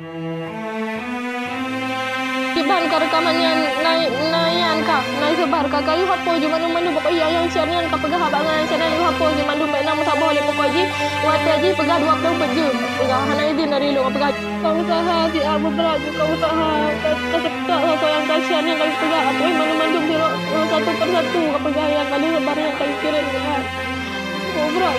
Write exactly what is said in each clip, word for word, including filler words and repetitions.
Kiban ka reukaman nyan na, na nyan ka, na sebar ka, ka lheueh hapus jih mandum-mandum, pokok nyang, nyang siat nyan ka peugah bak nyan, siat nyan lheueh hapus jih mandum, bèk na meusaboh lé pokok jih, watèe jih peugah dua ploh peuet jeuem, peugah hana izin dari lôn, peugah ka usaha siat beubrat, ka usaha, ka, ka seutôt soe-soe nyang ka siat nyan ka peugah, apui mandum-mandum sidroe, satu persatu ka peugah nyang ka lheueh sebar nyan ka jikirém nyan. Beubrat.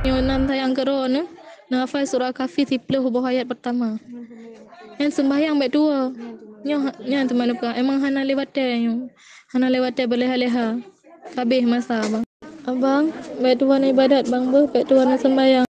Nyoe nan sayang keudroe neuh, neuhafai surah Kahfi siplôh boh ayat peurtama. Nyan seumbahyang bèk tuwoe. Nyoe ha-, nyan teuma neupeugah, emang hana lé watèe nyoe. Hana lé watèe beuleha-leha. Ka abéh masa, Bang. Abang, bèk tuwoe ibadat, Bang, beuh, bèk tuwoe seumbahyang.